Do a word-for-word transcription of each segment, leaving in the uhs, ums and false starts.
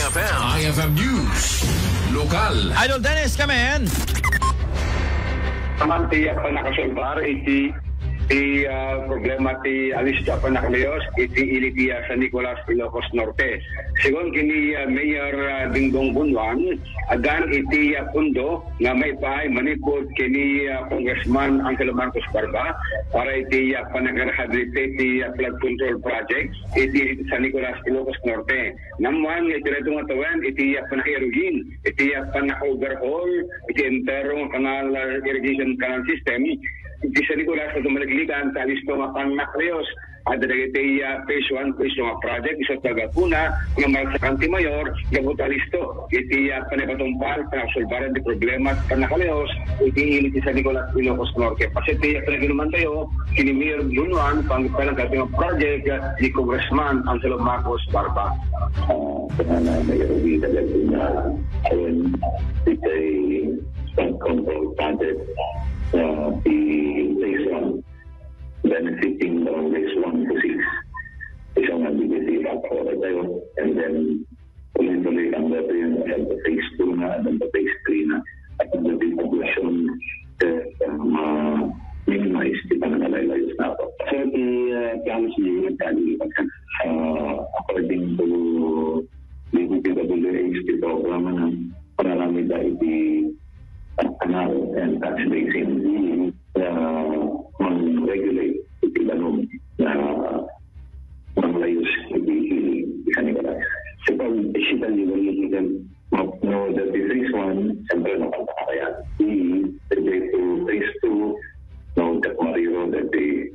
F M. I F M News. Lokal. Idol Dennis, come in. Naman ti, ah, panakasolbar iti, ti, ah, problema ti alisto a pannakaleos iti ili ti, ah, San Nicolas, Ilocos Norte. Segun kini, ah, Mayor, ah, Dingdong Bunuan, addan iti, ah, pundo nga maipaay manipud kini, ah, Congressman Angelo Marcos Barba para iti, ah, panagrehabilitate ti, ah, flood control project iti San Nicolas, Ilocos Norte. Naammuan nga iti daytoy nga tawen, iti, ah, panairugin, iti, ah, panaka-overhaul iti entero nga kanal, ah, irrigation canal system, iti San Nicolas a tumaliklikan ta alisto nga pannakaleos. Adda dagiti, ah, phase one, phase two nga project, isu ti gapuna nga maragsakan ti Mayor, gapu ta alisto iti, ah, panipatungpal, panasulbaran ti problema, pannakaleos, iti ili ti San Nicolas, Ilocos Norte. Paset ti, ah, panaginumantayo, kini Mayor Bunuan, pangipalangkat nga project, ah, ni Congressman Angelo Marcos Barba. Ah, kaya na may rugi na dahil na, ayun, itay pagkontrol project, ah, di phase one, benefiting barangays one to six. Isang nga, di ba, di ba, tayo, and then, tuloy-tuloy ang dati yung sa phase two na, hanggang sa phase three na. At ang dati population, eh, ma-minimize, di ba, na nalalayos na ako. So, the, uh, plans niya, uh, according to the D P W H, the program, ano, para kami dahil di, uh, canal and catch basin. Nga mag-regulate iti danum nga manglayus iti hili ti San Nicolas. So, pag isita niyo iti kan, no, that the phase one, siyempre, mapagpakatayan. Di, pwede to phase two, no, that mariro, that the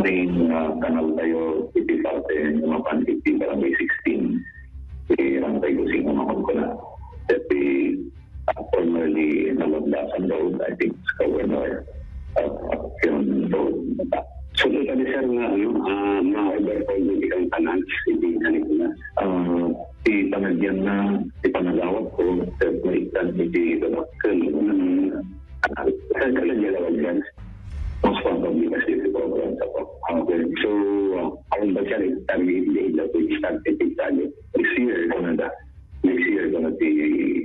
main, uh, canal tayo, iti parte, nga mapan iti barangay sixteen, iti barangay Kusing, nga mapagkuna. That the uh, formerly Nalaglasan Road, I think it's Governor, uh, Acucion Road. So, kita di, sir, nga, ano, ah, ma-overhaul na di kang tanan, hindi na nila. Ah, ti panagyan na, ti panagawat ko, sir, maitan iti babakkel. Hmm. Ah, sir, ka lagi lawag yan. Mas pagpabilis iti program sa po. Okay. So, ah, ang ba siya, target, hindi, hindi, hindi, start, iti, target. This year, ano na, next year, gonna be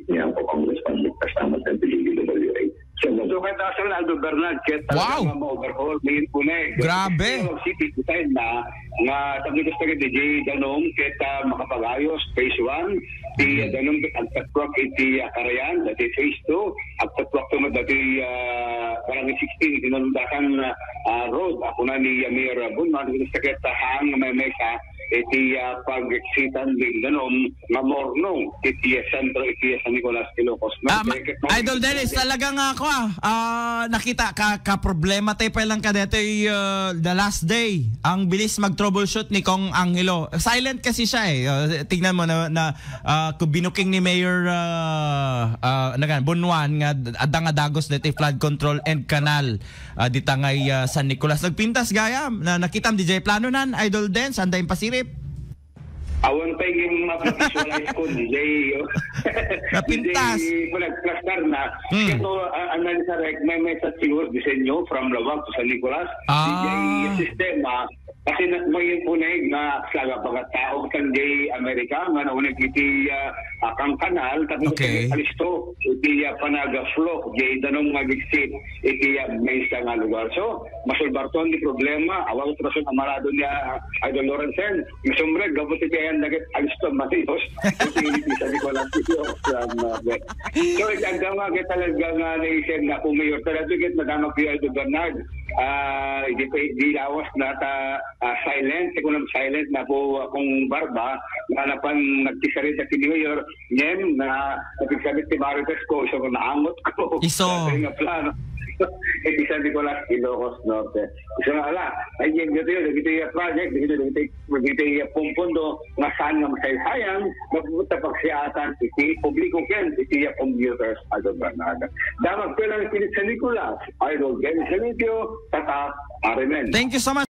niya po Congressman Victor Samat ng P G W A. So, so, kaya taas na Aldo Bernard, kaya talaga, wow, nga ma-overhaul, may punay. Grabe. Pero city design na, nga, sabi ko sa D J Danom, kaya makapag-ayos, phase one, di, mhm, Danom, agtatwak iti, ah, Karayan, dati phase two, agtatwak to, dati, ah, Barangay sixteen, iti Nalundakan, ah, Road, ako na ni Mayor Bunman, gusto sa kaya, hang may mesa, iti, ah, pag-exitan, di, Danom, nga mornong iti sentro iti San Nicolas, Ilocos Norte. Ah, ma-, Idol Dennis, talaga nga ako, ah, ah, nakita ka, ka problema tayo pa lang ka dito, eh, ah, the last day. Ang bilis mag-troubleshoot ni Kong Angelo. Silent kasi siya, eh. Ah, tingnan mo na, na, ah, kung binuking ni Mayor, ah, ah, ano nga, Bunuan nga ad-, adda nga dagos dito flood control and canal, ah, dita ngay, ah, San Nicolas. Nagpintas gayam. Na, nakitam di jay plano nan, Idol Dennis, anda yung pasirip? Awan pay yung mapag-visualize ko, D J, oh. Napintas. D J, pinagplastar na. Hmm. Ito, ah, ang nanisarek, may, may sa siguro disenyo from Lawag to San Nicolas. Ah. D J, sistema, kasi na, may punay nga saga pagkatao, kan D J America, nga naunag iti, ah, ah, kang kanal, tapos, okay, alisto, iti, ah, panaga flow, D J Danom nga bigsit, iti, ah, may isa nga lugar. So, masulbarton di problema, awag ito kasun amarado niya, ah, Idol Lorenzen, Isumrek, gapu ti kayan dagit alisto, Marios. Iti, iti sa di ko lang iti, oh, sa mga bet. So, iti agama, kaya talaga nga naisip na kung mayor, talaga kaya madama ko yung Bernard. Ah, di pa, di lawas na ta, ah, silent, kung nang silent na po akong barba, nga napan nagkisarita si Mayor, Niem, na napigsabit ti Marites ko, iso ko naangot ko. Iso. Dati nga plano. Iti San Nicolas, Ilocos Norte. Iso nga ala, ay, yung dito yun, dito yung project, dito, dito, dito yung pumpundo, nga saan nga masaysayang, mapupunta pagsiatan, iti publiko ken, iti yung computers, Idol Bernardo. Dapat ko lang iti San Nicolas, Idol Dennis Salentio, Tatak, Arimen. Thank you so much.